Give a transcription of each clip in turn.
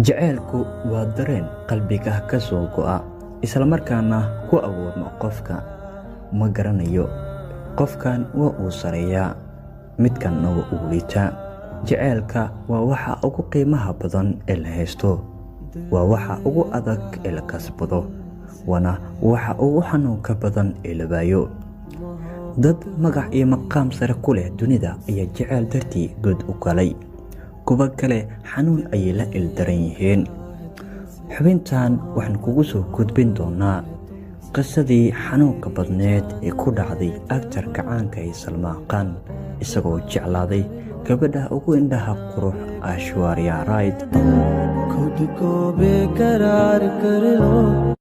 Jaceylku waa dareen qalbiga ka soo go'a, isla markaana ku abuurma qofka. Ma garanayo, qofkan waa uu sareeyaa, midkanna waa uu liitaa. Jaceylka waa waxa ugu qiimaha badan ee la haysto, waa waxa ugu adag ee la kasbado, waana waxa ugu xanuunka badan ee la waayo. Dad magac iyo maqaam sare ku leh dunida ayaa jaceyl dartii god u galay, kuwa kale xanuun ayay la ildaran yihiin. Xubintan waxaan kugu soo gudbin doonaa qisadii xanuunka badneed ee ku dhacday aktarka caanka ee Salmaan Khan, isagoo jeclaaday gabadha ugu indhaha qurux Aishwarya Rai. खुद को बेकरार कर लो।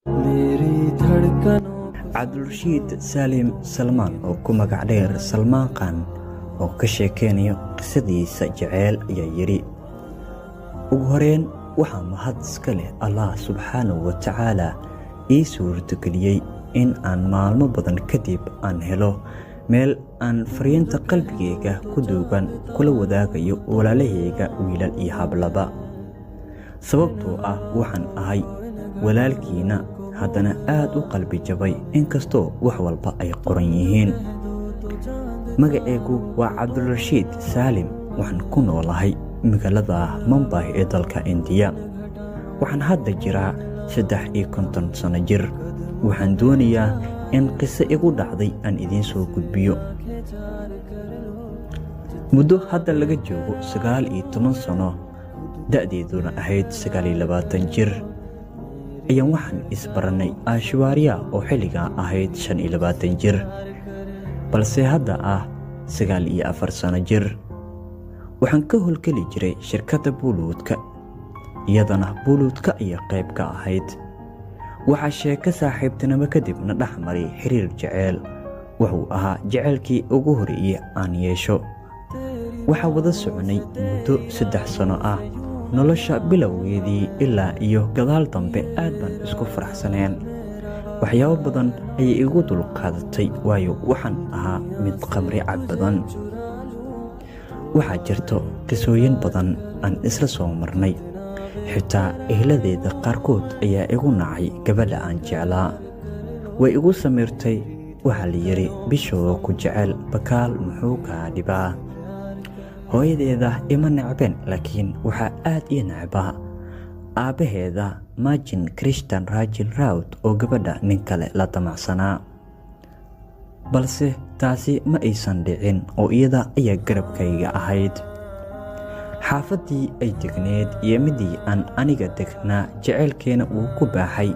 मेरी धड़कनों Cabdulrashiid Saalim Salmaan oo ku magac dheer Salmaan Khan oo ka sheekeynaya qisadiisa jaceyl ayaa yidhi: ugu horeyn waxaa mahad iska leh Allah subxaanahu wa tacaala ii suurtageliyey in aan maalmo badan kadib aan helo meel aan fariinta qalbigayga ku duugan kula wadaagayo walaalahayga wiilal iyo hablaba, sababtoo ah waxaan ahay walaalkiina haddana aad u qalbi jabay inkastoo wax walba ay qoran yihiin. Magacaygu waa Cabdulrashiid Saalim, waxaan ku noolahay magaalada Mumbai ee dalka Indiya. Waxaan hadda jiraa 53 sano jir. Waxaan doonayaa in qiso igu dhacday aan idiin soo gudbiyo. Muddo hadda laga joogo 19 sano, da'deeduna ahayd 29 jir, ayaan waxaan isbaranay Aishwarya oo xilligaa ahayd 25 jir, balse hadda ah 94 sano jir. Waxaan ka howlgeli jiray shirkadda Buuluudka, iyadana Buuluudka ayaa qayb ka ahayd. Waxaa sheeko saaxiibtinimo kadibna dhex maray xiriir jaceyl. Wuxuu ahaa jaceylkii ugu horreeyey aan yeesho. Waxaa wada soconay muddo 3 sano ah. Nolosha bilowgeedii ilaa iyo gadaal dambe aad baan isku faraxsaneen. Waxyaabo badan ayay igu dulqaadatay, waayo waxaan ahaa mid khamri cab badan. Waxaa jirto qisooyin badan aan isla soo marnay. Xitaa ehladeeda qaarkood ayaa igu nacay gabadha aan jeclaa. Way igu samirtay. Waxaa la yidhi bishoo ku jecel bakaal muxuu kaa dhibaa. Hooyadeeda ima necbeen, laakiin waxaa aad ii necbaa aabbaheeda Majin Christian Rajin Raut oo gabadha nin kale la damacsanaa. Balse taasi ma aysan dhicin oo iyada ayaa garabkayga ahayd. Xaafaddii ay degneed iyo midii aan aniga degnaa jaceylkeena wuu ku baaxay.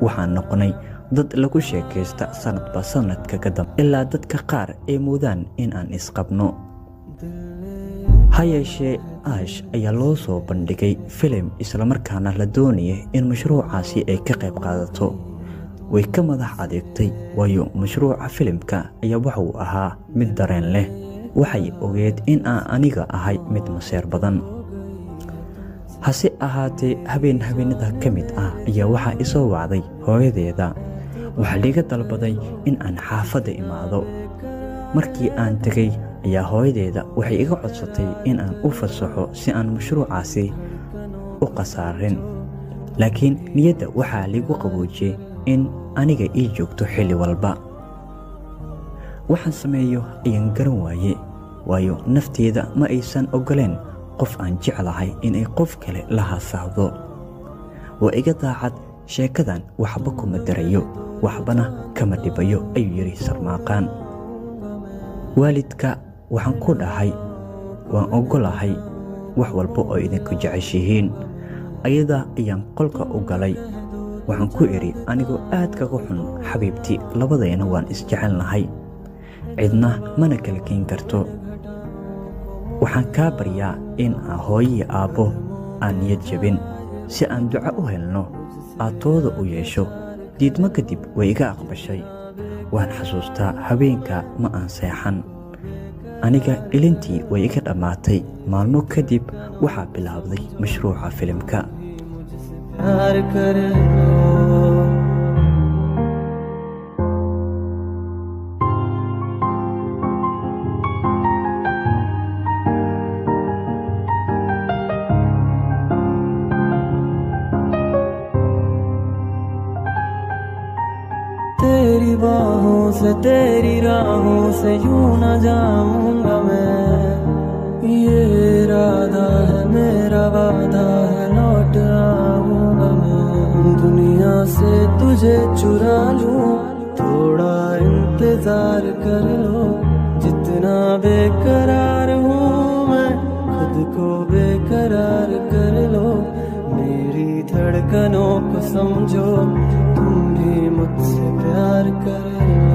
Waxaan noqonay dad lagu sheekaysta sanadba sanadka ka dambe, ilaa dadka qaar ay moodaan in aan isqabno. Ha yeeshee Ash ayaa loo soo bandhigay filim, islamarkaana la doonaya in mashruucaasi ay ka qayb qaadato. Way ka madax adeegtay, waayo mashruuca filimka ayaa wuxuu ahaa mid dareen leh. Waxay ogeed in aan aniga ahay mid maseer badan. Hase ahaatee habeen habeenada ka mid ah ayaa waxaa isoo wacday hooyadeeda. Waxaa liiga dalbaday in aan xaafadda imaado. Markii aan tegay ayaa hooyadeeda waxay iga codsatay in aan u fasaxo si aan mashruucaasi u khasaarin, laakiin niyadda waxaa liigu qaboojiyey in aniga ii joogto xilli walba. Waxaan sameeyo ayaan garan waaye, waayo nafteeda ma aysan ogoleen qof aan jeclahay inay qof kale la hasaahdo. Waa iga daacad sheekadan, waxba kuma darayo, waxbana kama dhibayo, ayuu yidhi Sarmaaqaan. Waalidka waxaan ku dhahay waan ogolahay wax walba oo idinku jeceshihiin. Ayada ayaan qolka u galay. Waxaan ku idhi anigoo aad kaga xun, xabiibti, labadayna waan isjecelnahay, cidna mana kala keyn karto. Waxaan kaa baryaa in aan hooyiyo aabbo aan niyad jabin, si aan duco u helno aad tooda u yeesho. Diidmo kadib way iga aqbashay. Waan xasuustaa habeenka ma aan seexan. Aniga ilintii way iga dhammaatay. Maalmo kadib waxaa bilaabday mashruuca filimka. प्यार कर लो। तेरी बाहों से, तेरी राहों से यूं न जाऊंगा मैं। ये इरादा है मेरा, वादा है, लौट आऊंगा मैं। दुनिया से तुझे चुरा लूं, थोड़ा इंतजार कर लो। जितना बेकरार हूँ मैं, खुद को बेकरार कर लो। मेरी धड़कनों को समझो, तुम भी मुझसे प्यार कर लो।